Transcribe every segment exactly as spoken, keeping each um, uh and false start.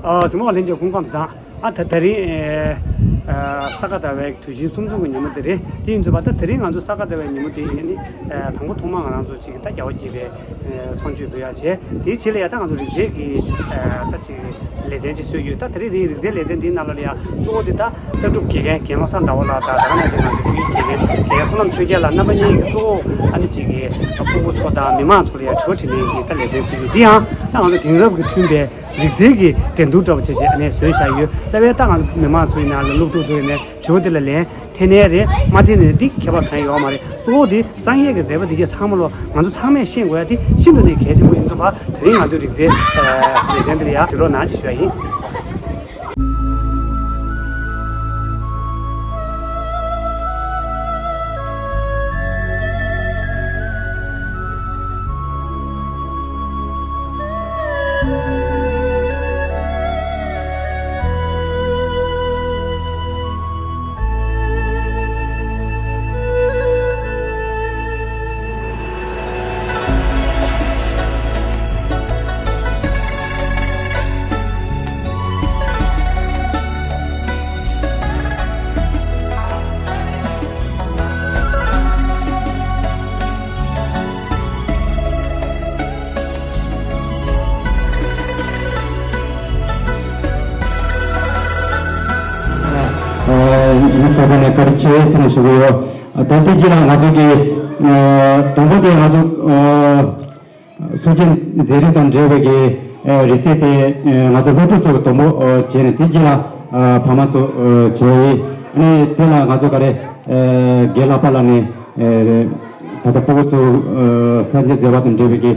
ཨ་གཟིགས་མོ་བ་ལྷན་རྒྱས་སྐུ་ཁམས་བཟང་། ཨ་ད་དེ་རིང་ཨ་ས་ག་ཟླ་བའི་དུས་ཆེན་གསུམ་བཅུ་གི་ཉིན་མོ་དེ་རེད། དེ་ཡིན་ཚུལ་བ་ད་དེ་རིང་ང་ཚོ་ས་ག་ཟླ་བའི་ཉིན་མོ་དེ་ཡིན་ནི་ཨ་དང་པོ་ཐོག་མ་ང་རང་ཚོ་ཅིག་ད་རྒྱལ་བ་དགྱེས་པའི་ཚོགས་མཆོད་འབུལ་ཡག་བྱས། དེའི་རྗེས་ལ་ཡ་ད་ང་ཚོ་རིག་རྩལ་གྱི་ཨ་ད་ཅིག་ལེ་ཚན་ཅིག་བཟོས་ཡོད། ད་དེ་རིང་དེའི་རིག་རྩལ་ལེ་ཚན་འདིའི་ནང་ལ་ཡ་གཙོ་བོ་དེ་ད་ལྟ་གྲུབ་དགེ་རྒན་རྒན་བློ་བཟང་ཟླ་བ་ལགས་དང་ད་ག་ནང་བཞིན་ང་ཚོ་སྐུ་ཡི་དགེ་རྒན་རྒན་བསོད་ནམས་ཆོས་རྒྱལ་ལགས་རྣམ་པ་གཉིས་ཀྱིས་གཙོ་བོ་ཨ་ནི་ཅིག་གི་སྤུ་གུ་ཚོ་དང་མི་མང་ཚོ་ལ་ཡ་དྲི་བ་དྲིས་ལན་གྱི་ད་ལེ་ཚན་བཟོས་ཡོད། འདི་ཡང་ད་ང་ཚོ་དེང་རབས་ཀྱི་མཐུན་པའི་རིག་རྩལ་གྱི་འགྲན་བསྡུར་འདྲ་པོ་བྱས་བྱས་ཨ་ནས་བཟོས་བཞག་ཡོད། རྩ་བའི་ད་ང་ཚོ་མི་མང་ཚོ་ཡིན་ན་ལ་སློབ་ཕྲུག་ཚོ་ཡིན་ནའི་དྲི་བ་འདི་ལ་ལན་འཐེན་ནའི་རེད་མ་འཐེན་ནའི་འདི་ཁྱད་པར་གང་ཡང་ཡོད་མ་རེད། གཙོ་བོ་འདི་སངས་རྒྱས་ཀྱི་མཛད་པ་འདི་གས་ཚང་མ་ལོ་ང་ཚོ་ཚང་མས་ཤེས་དགོས་ཡ་འདི་ཤིན་ཏུ་ནས་གལ་ཆེན་པོ་ཡིན་ཚུལ་བ་དེ་རིང་ང་ཚོའི་རིག་རྩལ་ལེ་ཚན་འདི་ལ་ཡ་དྲི་རོགས་གནང་ཅེས་ཞུ་ཡ་ཡིན། ཉིན་ཐོག་ནས་བཀའ་དྲིན་ཆེ་ཟེར་ནས་ཞུ་གི་ཡོད། ད་ལྟའི་རྗེས་ལ་ང་ཚོ་གི་དང་པོ་དེ་ང་ཚོ་སྲོལ་རྒྱུན་མཛེས་རིག་དང་འབྲེལ་བའི་གི་རིག་རྩལ་དེ་ང་ཚོ་སློབ་ཕྲུག་ཚོ་གི་དང་པོ་བྱས་ནས་དེ་རྗེས་ལ་ཕ་མ་ཚོ་བྱས་ཡིན། ཨ་ནི་དེ་ལ་ང་ཚོ་ག་རེ་རྒན་ལགས་པ་ལགས་ནས་ད་ལྟ་སྤུ་གུ་ཚོ་སངས་རྒྱས་མཛད་པ་དང་འབྲེལ་བའི་གི་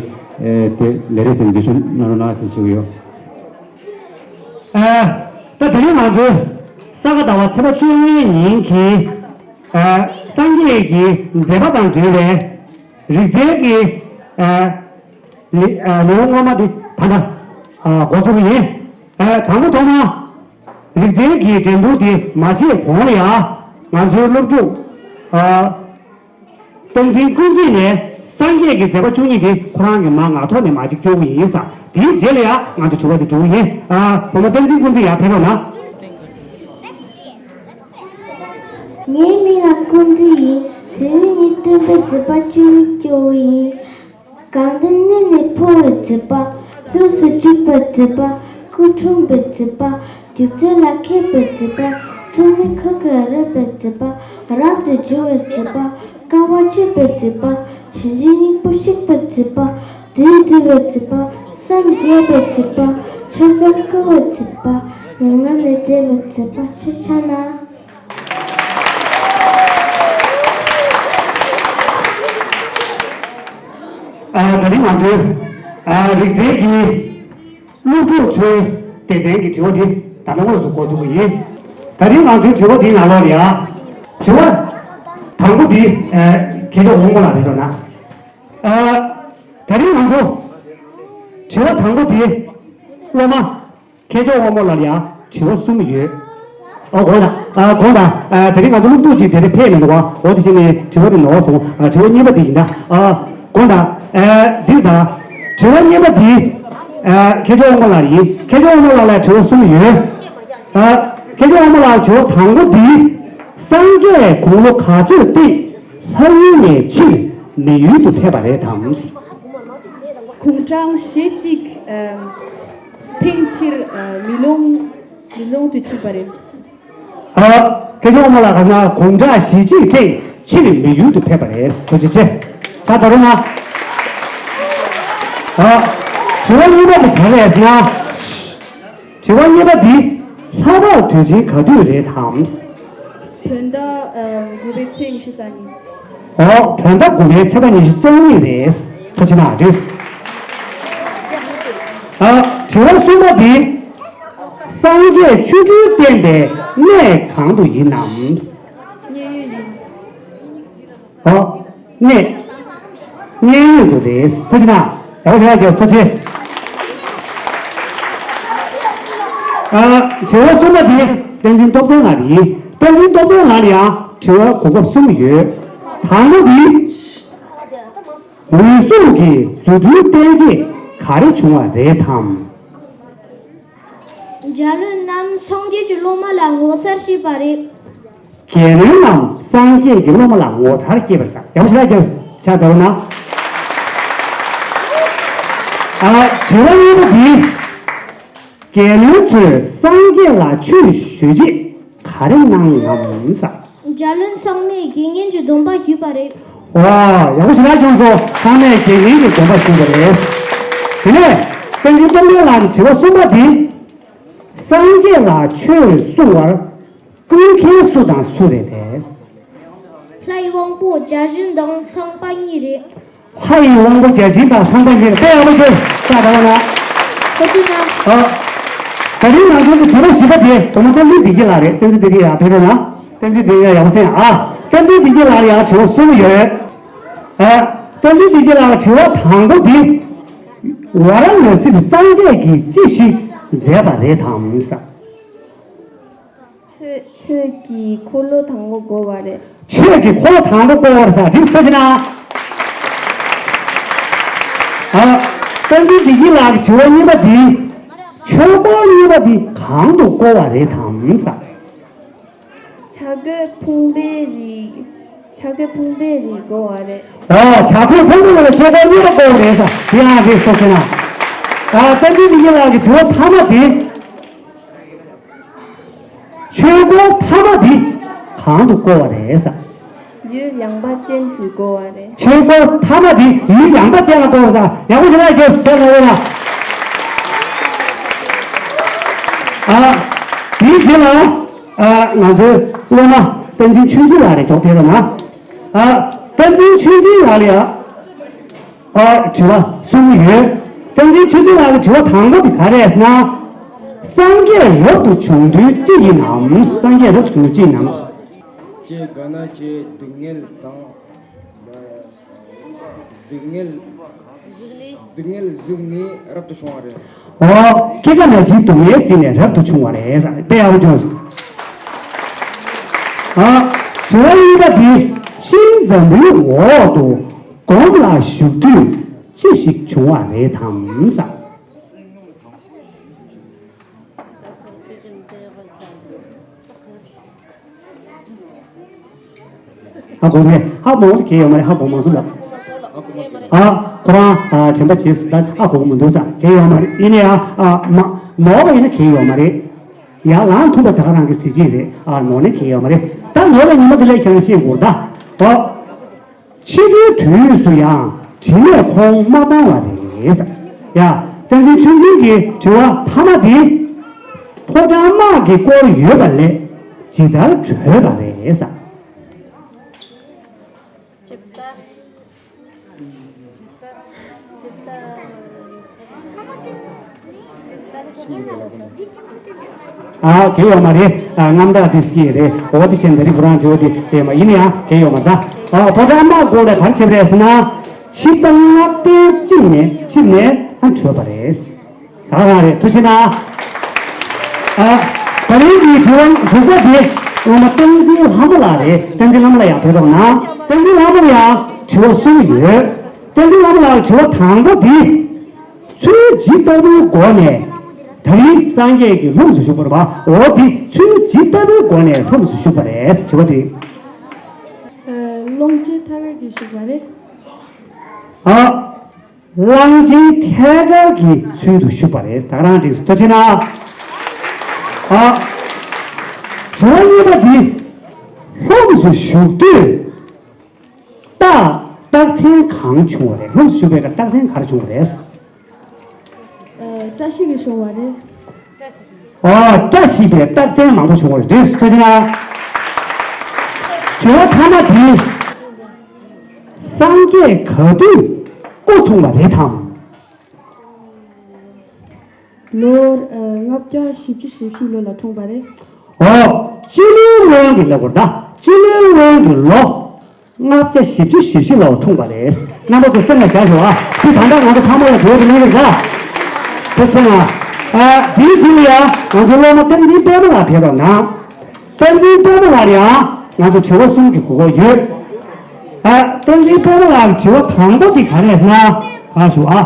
དེ་ལས་རིགས་དེ་འཛུལ་ཞུགས་གནང་རོགས་གནང་ཟེར་ཞུ་གི་ཡོད། ཨ། ད་དེ་རིང་ང་ཚོའི་ས་ག་ཟླ་བ་ཚེས་པ་བཅུ་གཉིས་ཉིན་གྱི་ཨ། སངས་རྒྱས་ཀྱི་མཛད་པ་དང་འབྲེལ་བའི་རིག་རྩལ་གྱི་ཨ། ལེ་ཨ། ལེའུ་སྔོན་མ་འདི་ད་ལྟ་ཨ། འགོ་འཛུགས་ཡིན། ཨ། དང་པོ་ཐོག་མ་རིག་རྩལ་གྱི་འགྲན་བསྡུར་འདི་མ་བྱས་གོང་ལ་ཡང་ང་ཚོའི་སློབ་ཕྲུག་ཨ། བསྟན་འཛིན་ཀུན་གཟིགས་ནས་སངས་རྒྱས་ཀྱི་མཛད་པ་བཅུ་གཉིས་དེ་ཁོ་རང་གི་མར་ངག་ཐོག་ནས་མར་ཅིག་སྐྱོར་གྱི་ཡིན་ས། དེའི་རྗེས་ལ་ཡང་ང་ཚོ་དྲི་བ་དེ་འགྲོ་གི་ཡིན། ཨ། བུ་མོ་བསྟན་འཛིན་ཀུན་གཟིགས་ཡར་ཕེབས་རོགས་གནང་། ངའི་མིང་ལ་ཀུན་གཟིགས་ཡིན། དེ་རིང་ངས་སྟོན་པའི་མཛད་པ་བཅུ་གཉིས་སྐྱོར་གྱི་ཡིན། གངས་ལྡན་གནས་ནས་འཕོ་བའི་མཛད་པ། ལྷོས་སུ་བཅུག་པའི་མཛད་པ། སྐུ་འཁྲུངས་པའི་མཛད་པ། སྒྱུ་རྩལ་ལ་མཁས་པའི་མཛད་པ། མཚུངས་མེད་ཁ་དགུས་རོལ་པའི་མཛད་པ། རབ་ཏུ་འབྱུང་བའི་མཛད་པ། དཀའ་བ་སྤྱད་པའི་མཛད་པ། ཆོས་འབྱོར་སྙིང་པོ་གཤེགས་པའི་མཛད་པ། བདུད་འདུལ་བའི་མཛད་པ། སངས་རྒྱས་པའི་མཛད་པ། ཆོས་འཁོར་བསྐོར་བའི་མཛད་པ། མྱ་ངན་ལས་འདས་པའི་མཛད་པ་ཆ་བཞག་ན། ཨ། ད་རིང་ང་ཚོའི་ཨ། རིག་རྩལ་གྱི་སློབ་ཕྲུག་ཚོའི་སྡེ་ཚན་གྱི་དྲི་བ་འདི་ད་ལྟ་དངོས་སུ་འགོ་འཛུགས་ཀྱི་ཡིན། ད་རིང་ང་ཚོའི་དྲི་བ་འདིའི་ནང་ལོགས་ལ་ཡ། དྲི་བ་དང་པོ་འདི་ཨ། མཁས་མཆོག་དབང་མོ་ལགས་རེད་འགྲོ་ན། ཨ། ད་རིང་ང་ཚོ་དྲི་བ་དང་པོ་འདི་སློབ་མ་མཁས་མཆོག་དབང་མོ་ལགས་ལ་ཡང་དྲི་བ་གསུམ་ཡོད། ཨོ་དགོངས་དག་ཨ། དགོངས་དག་ཨ། དེ་རིང་ང་ཚོ་སློབ་ཕྲུག་ཅིག་དེ་རིང་ཕེབས་མི་འདུག་བ། འོ་དེ་བཞིན་ནས་དྲི་བ་དེ་ནོར་སོང་། ཨ། དྲི་བ་གཉིས་པ་དེ་ཡིན་ད། ཨ། དགོངས་དག་ཨ། འདིར་ད། དྲི་བ་གཉིས་པ་དེ། ཨ། མཁས་མཆོག་དབང་མོ་ལགས་ཡིན། མཁས་མཆོག་དབང་མོ་ལགས་ལ་དྲི་བ་གསུམ་ཡོད། ཨ། མཁས་མཆོག་དབང་མོ་ལགས་དྲི་བ་དང་པོ་དེ། སངས་རྒྱས་དགུང་ལོ་ག་ཚོད་སྟེང་ལྷ་ཡུལ་ནས་ཕྱིར་མི་ཡུལ་དུ་ཕེབས་པ་རེད་དམ། དགུང་གྲངས་ཞེ་གཅིག་ཨ། ཐེངས་ཕྱིར་ཨ། མེ་ལོང་མེ་ལོང་དུ་ཕྱིན་པ་རེད། ཨ། མཁས་མཆོག་དབང་མོ་ལགས་ག་ན་དགུང་གྲངས་ཞེ་གཅིག་སྟེང་ཕྱིར་མི་ཡུལ་དུ་ཕེབས་པ་རེད། ཐུགས་རྗེ་ཆེ། ཕྱག་དར་རོགས་གནང་། ཨ། དྲི་བ་གཉིས་པ་དེ་ག་རེ་རེད་ཟེར་ན། དྲི་བ་གཉིས་པ་འདི་ལྷག་པར་དུས་ཆེན་ག་དུས་རེད་དམ། བོད་ཟླ་ཨ། དགུ་པའི་ཚེས་ཉི་ཤུ་རྩ་གཉིས། ཨོ། བོད་ཟླ་དགུ་པའི་ཚེས་པ་ཉི་ཤུ་རྩ་གཉིས་རེད། ཐུགས་རྗེ་གནང་། ཨ། དྲི་བ་གསུམ་པ་འདི། སངས་རྒྱས་ཆོ་འཕྲུལ་བསྟན་པའི་གནས་གང་དུ་ཡིན་ནམ། མཉན་ཡོད་ཡིན། ཨོ། གནས། མཉན་ཡོད་དུ་རེད། ཐུགས་རྗེ་གནང་། ཡག་པོ་བྱས་ཡག་རྒྱབ། ཐུགས་རྗེ་ཆེ། ཨ། དྲི་བ་གསུམ་པ་དེ་བསྟན་འཛིན་སྟོབས་ལྡན་ལགས་རེད། བསྟན་འཛིན་སྟོབས་ལྡན་ལགས་ལ་ཡང་དྲི་བ་གོ་སྐབས་གསུམ་ཡོད། དང་པོ་དེ། འོད་སྲུང་གི་རྫུ་འཕྲུལ་བསྟན་བྱེད་ག་རེ་བྱུང་བ་རེད་དམ། རྒྱལ་བློན་རྣམས་སངས་རྒྱས་ཀྱི་སློབ་མ་ལ་ངོ་མཚར་སྐྱེས་པ་རེད། རྒྱལ་བློན་རྣམས་སངས་རྒྱས་ཀྱི་སློབ་མ་ལ་ངོ་མཚར་སྐྱེས་པར་ཟེར། ཡག་པོ་ཞེ་དྲག་རྒྱབ་ཕྱག་འདར་བ་ན། ཨ། དྲི་བ་གཉིས་པ་འདི། རྒྱལ་བློན་ཚོས་སངས་རྒྱས་ལ་ཆོས་ཞུས་རྗེས་ག་རེ་གནང་ངམ་ཟེར། རྒྱལ་བློན་ཚང་མས་དགེ་བསྙེན་གྱི་སྡོམ་པ་ཞུས་པ་རེད། ཨོ། ཡག་པོ་ཞེ་དྲག་བྱུང་སོང་། ཚང་མས་དགེ་བསྙེན་གྱི་སྡོམ་པ་ཞུས་པ་རེད། དེ་ནས་བསྟན་འཛིན་སྟོབས་རྒྱལ་ལགས་ཀྱི་དྲི་བ་གསུམ་པ་འདི། སངས་རྒྱས་ལ་ཆོས་གསུང་བར་བསྐུལ་མཁན་སུ་དང་སུ་རེད་དེ། ལྷའི་དབང་པོ་བརྒྱ་བྱིན་དང་ཚངས་པ་གཉིས་རེད། ལྷའི་དབང་པོ་བརྒྱ་བྱིན་དང་ཚངས་པ་གཉིས་རེད། དཔེ་ཡག་པོ་ཁྱོད་ལྕགས་འདར་བ་ན། ཨ། ད་རིང་ང་ཚོ་གི་དྲི་བ་བཞི་པ་དེ་བུ་མོ་བསྟན་འཛིན་བདེ་སྐྱིད་ལགས་རེད། བསྟན་འཛིན་བདེ་སྐྱིད་ཡག་ཕེབས་རོགས་གནང་། བསྟན་འཛིན་བདེ་སྐྱིད་ཡག་པོ་གསན་ཨ། བསྟན་འཛིན་བདེ་སྐྱིད་ལགས་ལ་ཡང་དྲི་བ་གསུམ་ཡོད། ཨ། བསྟན་འཛིན་བདེ་སྐྱིད་ལགས་ལ་དྲི་བ་དང་པོ་འདི། ཝཱ་ར་ཎ་སིར་སངས་རྒྱས་ཀྱིས་ཅི་ཞིག་མཛད་པ་རེད་དམ་ཟེར། ཆོས་ཆོས་ཀྱི་འཁོར་ལོ་དང་པོ་བསྐོར་བ་རེད། ཆོས་ཀྱི་འཁོར་ལོ་དང་པོ་བསྐོར་བ་རེད་ཟེར། འགྲིགས་སོ་ཅི་ན། ཨ། བསྟན་འཛིན་བདེ་སྐྱིད་ལགས་ཀྱི་དྲི་བ་གཉིས་པ་འདི། ཆོས་འཁོར་གཉིས་པ་འདི་གང་དུ་བསྐོར་བ་རེད་དམ་ཟེར། བྱ་རྒོད་ཕུང་པོའི་རི། བྱ་རྒོད་ཕུང་པོའི་རི་བསྐོར་བ་རེད། ཨོ། བྱ་རྒོད་ཕུང་པོའི་རི་ལ་ཆོས་འཁོར་གཉིས་པ་བསྐོར་བ་རེད་ཟེར། དེ་ཡང་འགྲིགས་སོ་ཅི་ན། ཨ། བསྟན་འཛིན་བདེ་སྐྱིད་ལགས་ཀྱི་དྲི་བ་མཐའ་མ་འདི། ཆོས་འཁོར་མཐའ་མ་འདི་གང་དུ་བསྐོར་བ་རེད་ཟེར། ཡུལ་ཡངས་པ་ཅན་དུ་བསྐོར་བ་རེད། ཆོས་འཁོར་མཐའ་མ་འདི་ཡུལ་ཡངས་པ་ཅན་ལ་བསྐོར་བ་ཟེར། ཡག་པོ་ཞེ་དྲག་རྒྱབ་ཕྱག་འདར་བ་ན། ཨ། དེའི་རྗེས་ལ། ཨ། ང་ཚོའི་སློབ་མ་བསྟན་འཛིན་ཆོས་འཛིན་ལགས་རེད། མགྱོགས་ཕེབས་རོགས་གནང་། ཨ། བསྟན་འཛིན་ཆོས་འཛིན་ལགས་ལ་ཡ། ཨ། དྲི་བ་གསུམ་ཡོད། བསྟན་འཛིན་ཆོས་འཛིན་ལགས་ཀྱི་དྲི་བ་དང་པོ་དེ་ག་རེ་རེད་ཟེར་ན། སངས་རྒྱས་རབ་ཏུ་བྱུང་དུས་ཅི་ཡིན་ནམ། སངས་རྒྱས་རབ་ཏུ་བྱུང་དུས་ཅི་ཡིན་ནམ། ཅེས་དགའ་ན་ཆེ། སྡུག་བསྔལ་དང་། སྡུག་བསྔལ། སྡུག་བསྔལ་གཟིགས་ནས་རབ་ཏུ་བྱུང་བ་རེད། ཨོ། སྐྱེ་རྒ་ན་འཆིའི་སྡུག་བསྔལ་གཟིགས་ནས་རབ་ཏུ་བྱུང་བ་རེད། དཔེ་ཡག་པོ་བྱུང་། ཨ། དྲི་བ་གཉིས་པ་འདི། ཤིང་འཛམ་བུའི་འོག་ཏུ། སྒོམ་ལ་བཞུགས་དུས་ཅི་ཞིག་བྱུང་བ་རེད་དམ་ཟེར། ཧ་གོ་མེད། ཧ་གོ་མ་གལ་ཡོད་མ་རེད། ཧ་གོ་མ་སོང་ལ། ཨ། ཁོ་རང་ཨ་དྲན་པ་བརྗེད་སོང་། ད་ཧ་གོ་གི་མི་འདུག་ཟེར། གལ་ཡོད་མ་རེད། ཡིན་ནའི་ཨ་ཨ་མ་ནོར་བ་ཡིན་ན་གལ་ཡོད་མ་རེད། ཡར་ལངས་ཐུབ་པ་ད་ག་རང་གི་གཟི་བརྗིད་རེད། ཨ་ནོར་ནའི་གལ་ཡོད་མ་རེད། ད་ནོར་བའི་ཉི་མ་དེ་ལས་ཁྱེད་རང་ཤེས་དགོས་ད། ཨོ། ཕྱི་དྲོའི་དུས་སུ་ཡང་དྲི་མས་ཁོང་མ་སྡང་བ་རེད། ཡ། བསྟན་འཛིན་ཆོས་འཛིན་གྱི་དྲི་བ་མཐའ་མ་དེ། ཕོ་བྲང་དམག་གིས་བསྐོར་ཡོད་པ་ལས་ཇི་ལྟར་བྲོས་པ་རེད་ཟེར། ཨ། གལ་ཡོད་མ་རེད། ཨ། རྔམ་སྐྲག་དེ་སྐྱེས་རེད། འོ་དེ་ཕྱིན་ད་རིང་ཁོ་རང་དྲི་བ་དེ་ཡོད་མ། ཡིན་ན་ཡང་གལ་ཡོད་མ་རེད་ད། ཨ། ཕོ་བྲང་དམག་བསྐོར་ནས་ག་རེ་བྱས་པ་རེད་ཟེར་ན། ཆིབས་རྟ་ལྔ་སྟོང་བཅིངས་ནས་ཆིབས་ནས་ཨ་བྲོས་པ་རེད། ད་ག་རང་རེད། ཐུགས་རྗེ་གནང་། ཨ། ད་རིང་གི་དྲི་བ་དྲུག་པ་དེ་སློབ་མ་བསྟན་འཛིན་ལྷ་མོ་ལགས་རེད། བསྟན་འཛིན་ལྷ་མོ་ལགས་ཡར་ཕེབས་རོགས་གནང་། བསྟན་འཛིན་ལྷ་མོ་ལགས་ཡང་དྲི་བ་གསུམ་ཡོད། བསྟན་འཛིན་ལྷ་མོ་ལགས་དྲི་བ་དང་པོ་འདི། ཚུལ་ཇི་ལྟ་བུའི་སྒོ་ནས་ད་རིང་སངས་རྒྱས་ཀྱི་ལྷུམས་སུ་ཞུགས་པ་རེད་པ། འོ་འདི་ཚུལ་ཇི་ལྟ་བུའི་སྒོ་ནས་ལྷུམས་སུ་ཞུགས་པ་རེད། དྲི་བ་འདི། ཨ། ཀློང་ཆེན་ཐལ་བའི་གིས་ཞུགས་པ་རེད། ཨ། གླང་ཆེན་ཐལ་དཀར་གྱི་ཚུལ་དུ་བཞུགས་པ་རེད། ད་ག་རང་འགྲིག་སོང་། ཐུགས་རྗེ་གནང་། ཨ། དྲི་བ་གཉིས་པ་འདི། ལྷུམས་སུ་ཞུགས་དུས། རྟགས་རྟགས་མཚན་གང་བྱུང་བ་རེད། ལྷུམས་སུ་ཞུགས་པའི་སྐབས་རྟགས་མཚན་ག་རེ་བྱུང་བ་རེད། ཨ། བཀྲ་ཤིས་ཀྱི་བྱུང་བ་རེད། ཨོ། བཀྲ་ཤིས་པའི་རྟགས་མཚན་མང་པོ་བྱུང་བ་རེད། འགྲིག་སོང་། ཐུགས་རྗེ་གནང་། དྲི་བ་མཐའ་མ་དེ། སངས་རྒྱས་ག་དུས་སྐུ་འཁྲུངས་པ་རེད་དམ། ལོ། ཨ། ལྔ་བརྒྱ་བཞི་བཅུ་ཞེ་བཞི་ལོ་ལ་འཁྲུངས་པ་རེད། ཨོ། སྤྱི་ལོའི་སྔོན་གྱི་ལབ་དགོས་རེད་ད། སྤྱི་ལོའི་སྔོན་གྱི་ལོ། ལྔ་བརྒྱ་བཞི་བཅུ་ཞེ་བཞི་ལོར་འཁྲུངས་པ་རེད། རྣམ་པ་ཚོ་སེམས་ལ་བཞག་ཤོག་ཨ། དེ་དང་པོ་ང་ཚོ་ཕ་མ་ལ་དྲི་བ་དེ་གནང་གི་རེད་ད། ཐུགས་རྗེ་གནང་། ཨ། དེའི་རྗེས་ལ་ཡང་ང་ཚོ་སློབ་མ་བསྟན་འཛིན་པད་མ་ལགས་ཕེབས་རོགས་གནང་། བསྟན་འཛིན་པད་མ་ལགས་ལ་ཡང་ང་ཚོ་དྲི་བ་གསུམ་གྱི་གོ་སྐབས་ཡོད། ཨ། བསྟན་འཛིན་པད་མ་ལགས་ཀྱི་དྲི་བ་དང་པོ་དེ་ག་རེ་རེད་ཟེར་ན། ག་ཞུ་ཨ།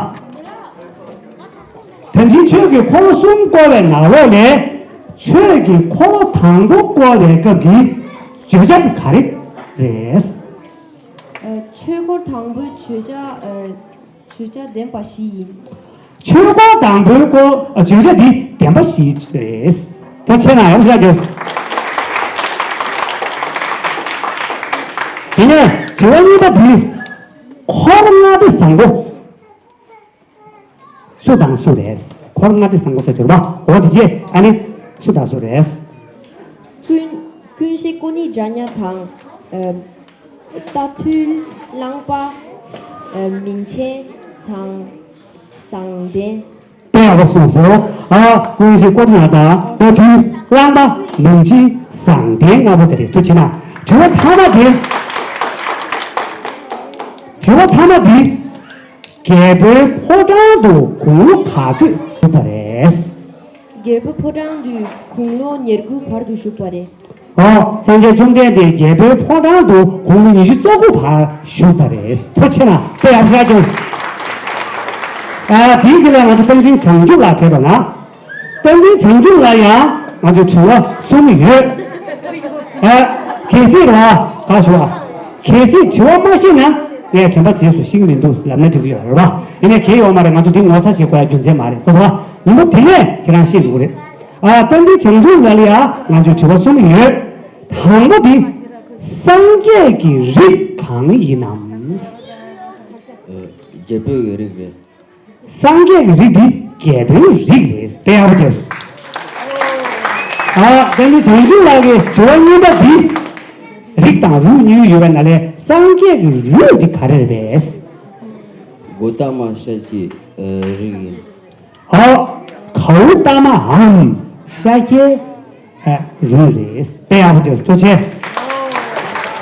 ད་ ཕྱིན་ཆོས་ཀྱི་འཁོར་ལོ་གསུམ་བསྐོར་བའི་ནང་ལོགས་ལས། ཆོས་ཀྱི་འཁོར་ལོ་དང་པོ་བསྐོར་བའི་སྐབས་ཀྱི་བརྗོད་བྱ་དེ་ག་རེ་རེད། ཨ། ཆོས་འཁོར་དང་པོའི་བརྗོད་བྱ། ཨ། བརྗོད་བྱ་བདེན་པ་བཞི་ཡིན། ཆོས་འཁོར་དང་པོའི་སྐོར་བརྗོད་བྱ་འདི་བདེན་པ་བཞི་རེད། དེ་ཕྱིན་ན་ཡང་བཤད་རྒྱུ། དེ་ནས་དྲི་བ་གཉིས་པ་འདི། འཁོར་ལྔ་སྡེ་བཟང་པོ་སུ་དང་སུ་རེད། འཁོར་ལྔ་སྡེ་བཟང་པོ་སུ་བྱེད་པ། འོ་དེ་གྱིས་ཨ་ནི་སུ་དང་སུ་རེད། ཀུན་ཀུན་ཤེས་ཀུན་ནི་དྲ་ཉ་དང་། ཨ། རྟ་ཐུལ། གླང་པ། ཨ། མིང་ཆེན་དང་བཟང་ལྡན། དཔེ་ཡག་པོ་གསུངས་སོང་། ཨ། ཀུན་ཤེས་ཀུན་ནི་དྲ་ཉ་དང་། རྟ་ཐུལ། གླང་པ། མིང་ཆེན། བཟང་ལྡན། ལྔ་པོ་དེ་རེད། དེ་ཕྱིན་ན་དྲི་བ་མཐའ་མ་དེ། དྲི་བ་མཐའ་མ་དེ། རྒྱལ་པོའི་ཕོ་བྲང་དུ་དགུང་ལོ་ག་ཚོད་བཞུགས་པ་རེད། རྒྱལ་པོའི་ཕོ་བྲང་དུ་དགུང་ལོ་ཉེར་དགུ་བར་དུ་བཞུགས་པ་རེད། ཨོ། སངས་རྒྱས་བཅོམ་ལྡན་འདས་རྒྱལ་པོའི་ཕོ་བྲང་དུ་དགུང་ལོ་ཉི་ཤུ་རྩ་དགུ་བར་བཞུགས་པ་རེད། དེ་ཕྱིན་ན་དཔེ་ཡག་ཤོས་ཀྱང་། ཨ། དེའི་རྗེས་ལ་ང་ཚོ་བསྟན་འཛིན་བྱང་ཆུབ་ལགས་ཕེབས་པ་ན། བསྟན་འཛིན་བྱང་ཆུབ་ལགས་ལ་ཡང་ང་ཚོས་དྲི་བ་གསུམ་ཡོད། ཨ། གལ་སྲིད་ར་ག་ཞུ་བ། གལ་སྲིད་དྲི་བ་མ་ཤེས་ན་ངས་དྲན་པ་རྗེས་སུ་ཤེས་མི་འདུག་ལབ་ན་འགྲིག་གི་ཡོད་རེད་བ། ཡིན་ནའི་གལ་ཡོད་མ་རེད། ང་ཚོ་འདི་ངོ་ཚ་བྱེད་དགོས་ཡ་རྒྱུ་མཚན་མ་རེད། ཁོ་ཚོ་བ། ཉིན་མོ་དེ་ནས་ཁྱེད་རང་ཤེས་འགྲོ་གི་རེད། ཨ། བསྟན་འཛིན་བྱང་ཆུབ་ལགས་ལ་ཡང་ང་ཚོས་དྲི་བ་གསུམ་ཡོད། དང་པོ་འདི། སངས་རྒྱས་ཀྱི་རིགས་གང་ཡིན་ནམ། ཨ། རྒྱལ་པོའི་རིགས་རེད། སངས་རྒྱས་ཀྱི་རིགས་འདི་རྒྱལ་པོའི་རིགས་རེད། དཔེ་ཡག་པོ་བརྒྱབ་སོང་། ཨ། བསྟན་འཛིན་བྱང་ཆུབ་ལགས་ཀྱི་དྲི་བ་གཉིས་པ་འདི། རིགས་དང་རུས་གཉིས་ཡོད་པའི་ནང་ལས་སངས་རྒྱས་ཀྱི་རུས་འདི་ག་རེ་རེད་པས། གོ་ཏ་མ་ཤཱཀྱའི་རིགས་ཡིན། ཨོ། གོ་ཏ་མའམ་ཤཱཀྱའི་རུས་རེད། དཔེ་ཡག་པོ་བརྒྱབ་སོང་། ཐུགས་རྗེ་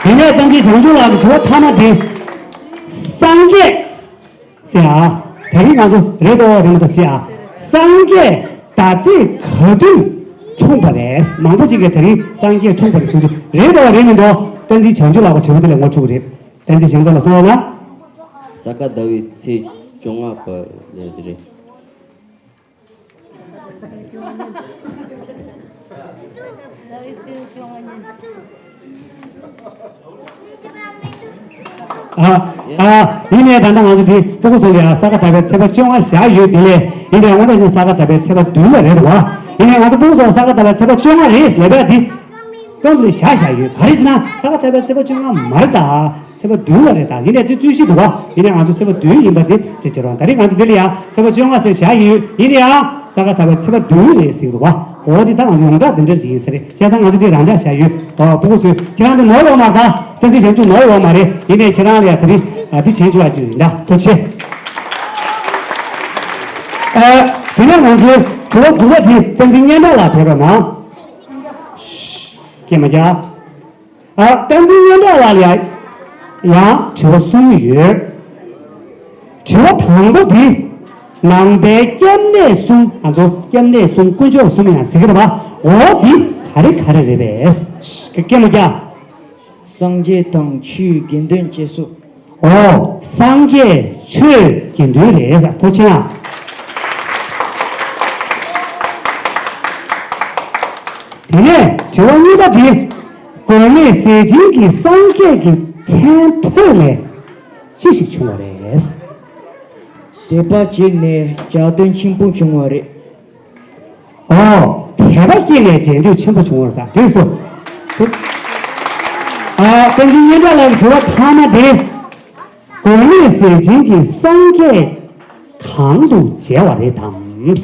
ཆེ། དེ་ནས་བསྟན་འཛིན་བྱང་ཆུབ་ལགས་ཀྱི་དྲི་བ་མཐའ་མ་དེ། སངས་རྒྱས་ཟེར་ཨ། དེ་རིང་ང་ཚོ་རེད་དོ་རེད་མ་གཏོགས་ཟེར་ཨ། སངས་རྒྱས་ཟླ་ཚེས་ག་དུས་འཁྲུངས་པ་རེད། མང་པོ་ཅིག་གིས་དེ་རིང་སངས་རྒྱས་འཁྲུངས་པ་རེད་གསུང་གི། རེད་དོ་རེད་མི་འདུག་བསྟན་འཛིན་བྱང་ཆུབ་ལགས་ཀྱི་དྲི་བ་དེ་ལ་ངོ་འཕྲོད་ཀྱི་རེད། བསྟན་འཛིན་བྱང་ཆུབ་ལགས་གསུང་རོགས་གནང་། ས་ག་ཟླ་བའི་ཚེས་བཅོ་ལྔ་པ་རེད། ཨ། ཨ། ཡིན་ནའི་ད་ལྟ་ང་ཚོ་འདི་སྤུ་གུ་ཚོ་ལ་ཡང་ས་ག་ཟླ་བའི་ཚེས་པ་བཅོ་ལྔ་བཞག་ཡོད། དེ་ལས་ཡིན་ནའི་དངོས་གནས་ཀྱི་ས་ག་ཟླ་བའི་ཚེས་པ་བདུན་ལ་རེད་འདུག་བ། ཡིན་ནའི་ང་ཚོ་སྤུ་གུ་ཚོ་ས་ག་ཟླ་བའི་ཚེས་པ་བཅོ་ལྔ་རེད་ལབ་ཡ་འདི། སྐབས་ལ་བཞག་བཞག་ཡོད། ག་རེ་ཟེར་ན་ས་ག་ཟླ་བའི་ཚེས་པ་བཅོ་ལྔ་མ་རེད་ད། ཚེས་པ་བདུན་ལ་རེད་ད། ཡིན་ནའི་དེ་རྩོད་གཞི་འདུག་བ། ཡིན་ནའི་ང་ཚོ་ཚེས་པ་བདུན་ཡིན་པ་དེ་དེ་བྱེད་རོགས། ད་རེས་ང་ཚོ་འདི་ལ་ཡང་ཚེས་པ་བཅོ་ལྔ་ཟེར་བཞག་ཡོད། ཡིན་ནའི་ཡང་ས་ག་ཟླ་བའི་ཚེས་པ་བདུན་རེད་ཟེར་འདུག་བ། འོ་དེ་ད་ང་ཚོ་ཡོངས་གྲགས་དེ་འདྲ་ཞིག་ཡིན་ས་རེད། བྱས་ཙང་ང་ཚོ་འདི་རང་འཇགས་བཞག་ཡོད། ཨོ་སྤུ་གུ་ཚོས་ཁྱེད་རང་འདི་ནོར་ཡོད་མ་རེད་ད། བསྟན་འཛིན་བྱང་ཆུབ་ནོར་ཡོད་མ་རེད། ཡིན་ནའི་ཁྱེད་རང་ལ་ཡང་དེ་རིང་ཨ་འདི་བྱེད་བཅུག་ཡ་རྒྱུ་ཡིན་ད། ཐུགས་རྗེ་ཆེ། ཨ། དེ་ནས་ང་ཚོའི་དྲི་བ་དགུ་པ་འདི་བསྟན་འཛིན་སྙན་གྲགས་ལགས་ཕེབས་རོགས་གནང་། སྐད་མ་རྒྱག་ཨ། བསྟན་འཛིན་སྙན་གྲགས་ལགས་ལ་ཡང་དྲི་བ་གསུམ་ཡོད། དྲི་བ་དང་པོ་འདི། ནང་པའི་སྐྱབས་གནས་གསུམ། ང་ཚོ་སྐྱབས་གནས་གསུམ་དཀོན་མཆོག་གསུམ་ཡང་ཟེར་གྱི་རེད་པ། འོ་འདི་ག་རེ་ག་རེ་རེད་པས། སྐད་མ་རྒྱག་སངས་རྒྱས་དང་ཆོས་དགེ་འདུན་བཅས་སོ། ཨོ། སངས་རྒྱས་ཆོས་དགེ་འདུན་རེད་ཟེར། ཐུགས་རྗེ་ཆེ་གནང་། དེ་ནས་དྲི་བ་གཉིས་པ་འདི། དགོན་གནས་ཟས་སྦྱིན་གྱི་སངས་རྒྱས་ཀྱི་མཚན་ཐོས་ནས་ཅི་ཞིག་བྱུང་བ་རེད། དད་པ་བྱས་ནས་ལྗགས་ལྡན་ཆེན་པོ་བྱུང་བ་རེད། ཨོ། དད་པ་སྐྱེས་ནས་རྗེས་ཟློས་ཆེན་པོ་བྱུང་བར་ཟེར། འགྲིགས་སོ། ཨ། བསྟན་འཛིན་སྙན་གྲགས་ལགས་ཀྱི་དྲི་བ་ཐ་མ་དེ། དགོན་གནས་ཟས་སྦྱིན་གྱི་སངས་རྒྱས་གང་དུ་མཇལ་བ་རེད་དམ།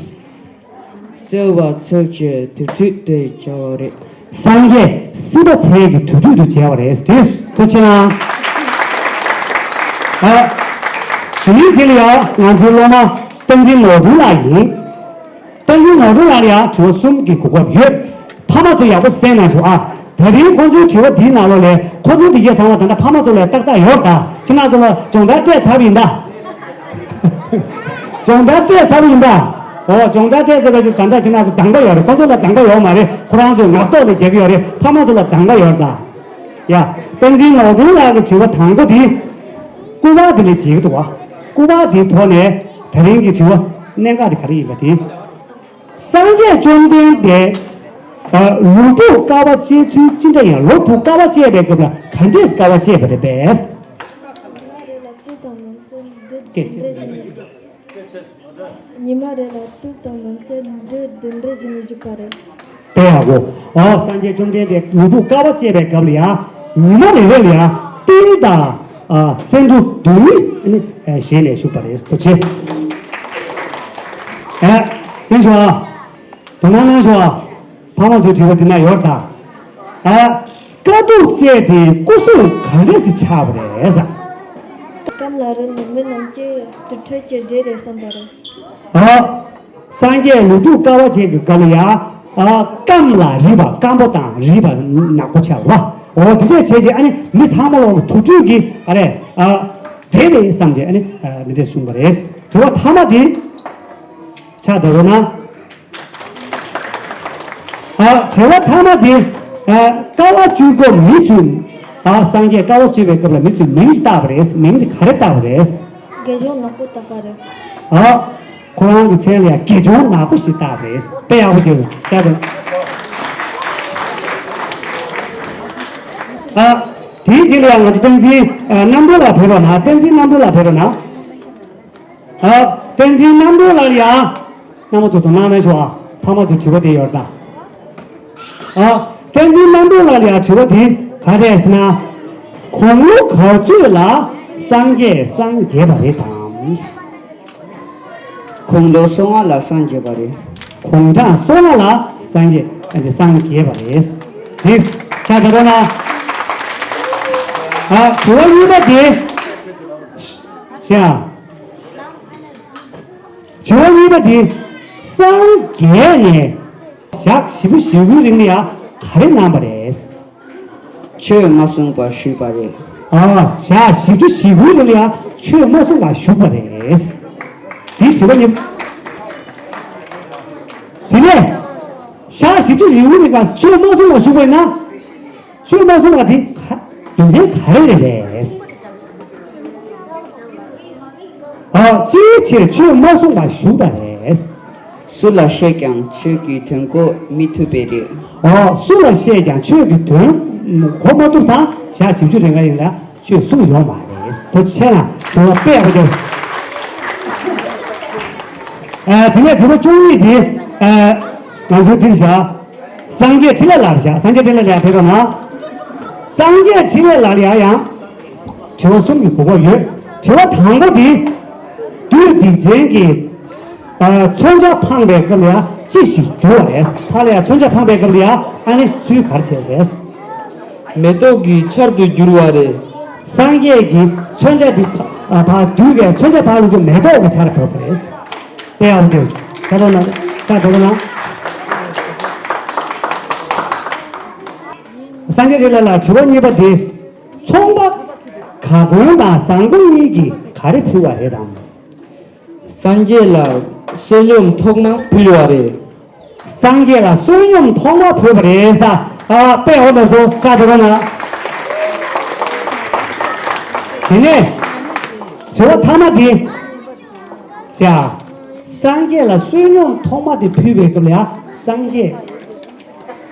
གསལ་བ་ཚལ་གྱི་དུར་ཁྲོད་དུ་མཇལ་བ་རེད། སངས་རྒྱས་སྲིད་པ་ཚལ་གྱི་དུར་ཁྲོད་དུ་མཇལ་བ་རེད། འགྲིགས་སོ། ཐུགས་རྗེ་ཆེ་གནང་། ཨ། དེའི་རྗེས་ལ་ཡང་ང་ཚོའི་སློབ་མ་བསྟན་འཛིན་ནོར་སྒྲོན་ལགས་ཡིན། བསྟན་འཛིན་ནོར་སྒྲོན་ལགས་ལ་ཡང་དྲི་བ་གསུམ་གྱི་གོ་སྐབས་ཡོད། ཕ་མ་ཚོ་ཡག་པོ་གསན་གནང་ཤོག་ཨ། ད་རིང་ཁོང་ཚོའི་དྲི་བ་འདིའི་ནང་ལོགས་ལས་ཁོང་ཚོའི་འདི་གས་ཚང་མ་ད་ལྟ་ཕ་མ་ཚོ་ལ་ཏག་ཏག་ཡོད་ད། ཁྱེད་རང་ཚོ་ལ་སྦྱོང་བརྡར་སྤྲད་ཚར་བ་ཡིན་ད། སྦྱོང་བརྡར་སྤྲད་ཚར་བ་ཡིན་ད། ཨོ། སྦྱོང་བརྡར་སྤྲད་ཚར་བ་ཞིག་ད་ལྟ་ཁྱེད་རང་ཚོ་དང་པོ་ཡོད་རེད། ཁོང་ཚོ་ལ་དང་པོ་ཡོད་མ་རེད། ཁོ་རང་ཚོས་ངག་ཐོག་ནས་རྒྱག་གི་ཡོད་རེད། ཕ་མ་ཚོ་ལ་དང་པོ་ཡོད་རེད་ད། ཡ། བསྟན་འཛིན་ནོར་སྒྲོན་ལགས་ཀྱི་དྲི་བ་དང་པོ་དེ། སྐུ་པར་དེ་ལས་བྱེད་ཀྱི་འདུག་བ། སྐུ་པར་དེའི་ཐོག་ནས་ད་རིང་གི་དྲི་བ། གནད་འགག་དེ་ག་རེ་ཡིན་པ་དེ། སངས་རྒྱས་བཅོམ་ལྡན་འདས། ཨ། ལོ་དྲུག་དཀའ་བ་སྤྱད་ཚུལ་ཅི་འདྲ་ཡིན། ལོ་དྲུག་དཀའ་བ་སྤྱད་པའི་སྐབས་ལ་ག་འདྲས་དཀའ་བ་སྤྱད་པ་རེད་པས། ཉི་མ་རེ་ལ་དུག་དང་མིང་སྲིང་འབྲུ་བདུན་རེ་བྱས་ནས་བཞུགས་པ་རེད། ཉི་མ་རེ་ལ་དུག་དང་མིང་སྲིང་འབྲུ་བདུན་རེ་བྱས་ནས་བཞུགས་པ་རེད། དཔེ་ཡག་པོ། ཨ། སངས་རྒྱས་བཅོམ་ལྡན་འདས་ལོ་དྲུག་དཀའ་བ་སྤྱད་པའི་སྐབས་ལ་ཡང་ཉི་མ་རེ་རེ་ལ་ཡང་ཏིལ་དང་། ཨ། སེ་འབྲུ་བདུན་ནི་ཨ་ནི་བཞེས་ནས་བཞུགས་པ་རེད། ཐུགས་རྗེ་ཆེ། ཨ། བསྟན་ཆོག་ཨ། དོ་སྣང་གནང་ཤོག་ཨ། ཕ་མ་ཚོའི་དྲི་བ་འདི་ན་ཡོད་ད། ཨ། དཀའ་སྡུག་སྤྱད་དེ་སྐུ་གཟུགས་ག་འདྲས་སེ་ཆགས་པ་རེད་ཟེར། རྐངམ་ལ་རིལ་ནས་མི་རྣམས་ཀྱིས་དུར་ཁྲོད་ཀྱི་འདྲེ་རེད་བསམ་པ་རེད། ཨ། སངས་རྒྱས་ལོ་དྲུག་དཀའ་བ་སྤྱད་ཀྱི་སྐབས་ལ་ཡ། ཨ། རྐངམ་ལ་རིལ་བ་སྐམ་པོ་དང་རིལ་བ་ནག་པོ་ཆགས་པ། འོ་དེ་འདྲས་བྱས་རྗེས་ཨ་ནི་མི་ཚང་མ་ལོག་དུར་ཁྲོད་ཀྱི་ཨ་རེ། ཨ། འདྲེ་རེད་བསམ་རྗེས་ཨ་ནི། ཨ། འདི་འདྲས་གསུངས་པ་རེད། དྲི་བ་མཐའ་མ་དེ། ཆ་དག་རོགས་གནང་། ཨ། དྲི་བ་མཐའ་མ་དེ། ཨ། དཀའ་བ་སྤྱོད་སྐབས་མི་ཚོས། ཨ། སངས་རྒྱས་དཀའ་བ་སྤྱོད་པའི་སྐབས་ལ་མི་ཚོས་མིང་ཞིག་བཏགས་པ་རེད། མིང་དེ་ག་རེ་བཏགས་པ་རེད། དགེ་སྦྱོང་ནག་པོ་བཏགས་པ་རེད། ཨ། ཁོ་རང་གི་མཚན་ལ་ཡང་དགེ་སྦྱོང་ནག་པོ་ཞིག་བཏགས་པ་རེད། དཔེ་ཡག་པོ་བརྗོད་འདུག་ཤ་སྟག་ཨ། དེའི་རྗེས་ལ་ཡང་ང་ཚོ་བསྟན་འཛིན། ཨ། རྣམ་གྲོལ་ལགས་ཕེབས་རོགས་གནང་། བསྟན་འཛིན་རྣམ་གྲོལ་ལགས་ཕེབས་རོགས་གནང་། ཨ། བསྟན་འཛིན་རྣམ་གྲོལ་ལགས་ལ་ཡང་རྣམ་པ་ཚོ་དོ་སྣང་གནང་ཤོག་ཨ། ཕ་མ་ཚོའི་དྲི་བ་དེ་ཡོད་ད། ཨ། བསྟན་འཛིན་རྣམ་གྲོལ་ལགས་ལ་ཡང་དྲི་བ་དེ་ག་རེ་རེད་ཟེར་ན། དགུང་ལོ་ག་ཚོད་ལ་སངས་རྒྱས་སངས་རྒྱས་པ་རེད་དམ། དགུང་ལོ་སོ་ལྔ་ལ་སངས་རྒྱས་པ་རེད། དགུང་གྲངས་སོ་ལྔ་ལ་སངས་རྒྱས་སངས་རྒྱས་པ་རེད། དེ་ཆ་དགོས་ན། ཨ། དྲི་བ་གཉིས་པ་དེ། ཤ། དྲི་བ་གཉིས་པ་དེ། སངས་རྒྱས་ནས་ཞག་བཞི་བཅུ་ཞེ་དགུའི་རིང་ལ་ཡང་ག་རེ་གནང་བ་རེད། ཆོས་མ་གསུངས་པར་བཞུགས་པ་རེད། ཨ། ཞག་བཞི་བཅུ་ཞེ་དགུའི་རིང་ལ་ཡང་ཆོས་མ་གསུངས་པར་བཞུགས་པ་རེད། དེའི་དྲི་བ་གཉིས། དེ་ནས་ཞག་བཞི་བཅུ་ཞེ་དགུའི་རིང་ལ་ཆོས་མ་གསུངས་པར་བཞུགས་པ་ཡིན་ན། ཆོས་མ་གསུངས་པ་དེ་ག་རྒྱུ་མཚན་ག་རེ་རེད་པས། ཨ། ཅིའི་ཕྱིར་ཆོས་མ་གསུངས་པར་བཞུགས་པ་རེད། སུ་ལ་བཤད་ཀྱང་ཆོས་ཀྱི་དོན་གོ་མི་ཐུབ་པས་རེད། ཨ། སུ་ལ་བཤད་ཀྱང་ཆོས་ཀྱི་དོན་གོ་མ་ཐུབ་ཙང་ཞག་བཞི་བཅུ་རིང་ག་ཡིན་ལ་ཆོས་གསུངས་ཡོད་མ་རེད། དོ་ཆེ་ན་དྲི་བ་དཔེ་ཡག་པོ་བརྗོད། ཨ། དེ་ནས་དྲི་བ་བཅུ་གཉིས་དེ། ཨ། ང་ཚོའི་འདིར་བཞག་སངས་རྒྱས་འཕྲིན་ལས་ལགས་བཞག་སངས་རྒྱས་འཕྲིན་ལས་ལགས་ཕེབས་རོགས་གནང་། སངས་རྒྱས་འཕྲིན་ལས་ལགས་ལ་ཡང་དྲི་བ་གསུམ་གྱི་གོ་སྐབས་ཡོད། དྲི་བ་དང་པོ་དེ། བདུད་སྡིག་ཅན་གྱིས། ཨ། མཚོན་ཆ་འཕངས་པའི་སྐབས་ལ་ཡང་ཅི་ཞིག་གྱུར་བ་རེད། ཕར་ལ་ཡང་མཚོན་ཆ་འཕངས་པའི་སྐབས་ལ་ཡང་ཨ་ནི་ཚུལ་ག་རེ་བྱས་པ་རེད། མེ་ཏོག་གི་ཆར་དུ་གྱུར་བ་རེད། སངས་རྒྱས་ཀྱིས་མཚོན་ཆ་དེ་ཕ་ཨ་ཕར་བདུད་ཀྱིས་མཚོན་ཆ་ཕར་བླུགས་ཏེ་མེ་ཏོག་གི་ཆར་བབས་པ་རེད། དཔེ་ཡག་པོ་བྱས། ད་དོ་ན་ད་དོ་ན། སངས་རྒྱས་འཕྲིན་ལས་ལགས་དྲི་བ་གཉིས་པ་དེ། ཚོང་པ་ག་གོན་དང་བཟང་པོ་གཉིས་ཀྱིས་ག་རེ་ཕུལ་བ་རེད་དམ། སངས་རྒྱས་ལ་བསོད་སྙོམས་ཐོག་མ་ཕུལ་བ་རེད། སངས་རྒྱས་ལ་བསོད་སྙོམས་ཐོག་མ་ཕུལ་བ་རེད་ས། ཨ། དཔེ་འོ་ན་སོ་ཆ་དེ་རོ་ན། དེ་ནས་དྲི་བ་མཐའ་མ་དེ། ཡ། སངས་རྒྱས་ལ་བསོད་སྙོམས་ཐོག་མ་དེ་ཕུལ་བའི་སྐབས་ལ་ཡ་སངས་རྒྱས།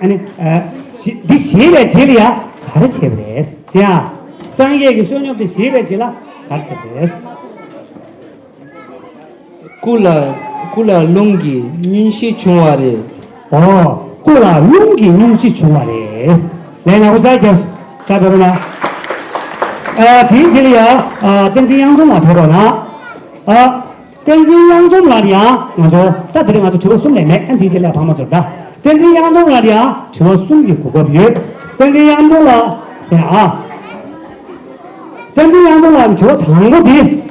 ཨ་ནི། ཨ། ཞི་འདི་བཞེས་པའི་རྗེས་ལ་ཡ་ག་རེ་བྱས་པ་རེད། ཡ། སངས་རྒྱས་ཀྱི་བསོད་སྙོམས་དེ་བཞེས་པའི་རྗེས་ལ་ག་རེ་བྱས་པ་རེད། སྐུ་ལ། སྐུ་ལ་རླུང་གི་སྙུན་གཞི་བྱུང་བ་རེད། ཨོ། སྐུ་ལ་རླུང་གི་སྙུན་གཞི་བྱུང་བ་རེད། ལས་ནག་པོ་ས་རྒྱབ་ས་འགྲོ་ན། ཨ། དེའི་རྗེས་ལ་ཡ། ཨ། བསྟན་འཛིན་གཡང་འཛོམས་ལགས་ཕེབས་རོགས་གནང་། ཨ། བསྟན་འཛིན་གཡང་འཛོམས་ལགས་ཡང་ང་ཚོ་ད་དེ་རིང་ང་ཚོ་དྲི་བ་གསུམ་ལས་མེད། ཨ། དེའི་རྗེས་ལ་ཕ་མ་ཚོར་ད་བསྟན་འཛིན་གཡང་འཛོམས་ལགས་ཡང་དྲི་བ་གསུམ་གྱི་གོ་སྐབས་ཡོད། བསྟན་འཛིན་གཡང་འཛོམས་ལགས་ཟེར་ཨ། བསྟན་འཛིན་གཡང་འཛོམས་ལགས་དྲི་བ་དང་པོ་དེ།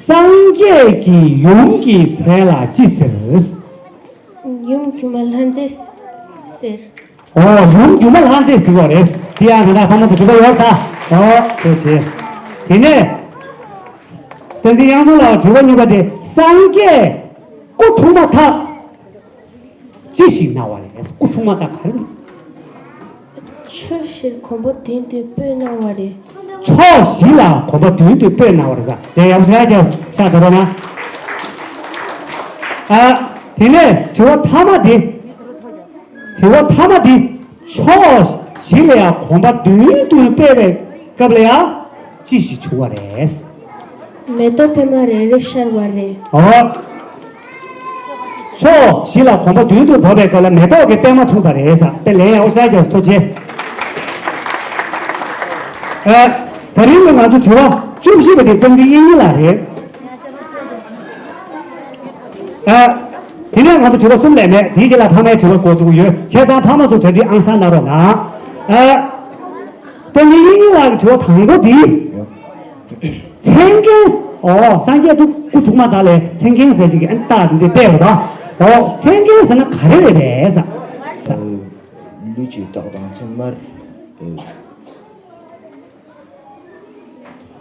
སངས་རྒྱས་ཀྱི་ཡུམ་གྱི་མཚན་ལ་ཅི་ཟེར། ཡུམ་སྒྱུ་མ་ལྷ་མཛེས་ཟེར། ཨོ། ཡུམ་སྒྱུ་མ་ལྷ་མཛེས་ཟེར་བ་རེད། དེ་ཡང་ད་ལྟ་ཕ་མ་ཚོ་དྲི་བ་ཡོད་ད། ཨོ། ཐུགས་རྗེ་ཆེ། དེ་ནས། བསྟན་འཛིན་གཡང་འཛོམས་ལགས་དྲི་བ་གཉིས་པ་དེ། སངས་རྒྱས་སྐུ་འཁྲུངས་མ་ཐག་ཅི་ཞིག་གནང་བ་རེད། སྐུ་འཁྲུངས་མ་ཐག་ག་རེ། ཕྱོགས་བཞིར་གོམ་པ་བདུན་དུ་སྤོས་གནང་བ་རེད། ཕྱོགས་བཞི་ལ་གོམ་པ་བདུན་དུ་སྤོས་གནང་བ་རེད་ས། དེ་ཡག་པོ་ཞེ་དྲག་རྒྱབ་ཤག་དེ་རོ་ན། ཨ། དེ་ནས་དྲི་བ་མཐའ་མ་དེ། དྲི་བ་མཐའ་མ་དེ། ཕྱོགས་བཞི་ལ་ཡང་གོམ་པ་བདུན་བདུན་སྤོས་པའི་སྐབས་ལ་ཡང་ཅི་ཞིག་བྱུང་བ་རེད། མེ་ཏོག་པད་མ་རེ་རེ་ཤར་བ་རེད། ཨོ། ཕྱོགས་བཞི་ལ་གོམ་པ་བདུན་དུ་བབས་པའི་སྐབས་ལ་མེ་ཏོག་གི་པད་མ་འཁྲུངས་པ་རེད་ཟེར། དཔེ་ལན་ཡག་པོ་ཞེ་དྲག་རྒྱབ་སོང་། ཐུགས་རྗེ་ཆེ། ཨ། ད་རིང་གི་ང་ཚོ་དྲི་བ་བཅུ་བཞི་པ་དེ་བསྟན་འཛིན་དབྱིག་གཉེན་ལགས་རེད། ཨ། དེ་ནས་ང་ཚོ་དྲི་བ་གསུམ་ལས་མེད། དེའི་རྗེས་ལ་ཕ་མའི་དྲི་བ་འགོ་འཛུགས་ཡོད། བྱས་ཙང་ཕ་མ་ཚོ་གྲ་སྒྲིག་ཨང་གསར་གནང་རོགས་གནང་། ཨ། བསྟན་འཛིན་དབྱིག་གཉེན་ལགས་ཀྱི་དྲི་བ་དང་པོ་འདི། མཚན་མཁན། ཨོ། སངས་རྒྱས་སྐུ་འཁྲུངས་མ་ཐག་ལ་མཚན་མཁན་ཟེར་གྱི་ཨ་ནི་རྟགས་འདི་བལྟས་པ་དང་། ཨོ། མཚན་མཁན་ཟེར་ན་ག་རེ་རེད་པས་ཟེར། ལུས་ཀྱི་རྟགས་དང་མཚན་མར།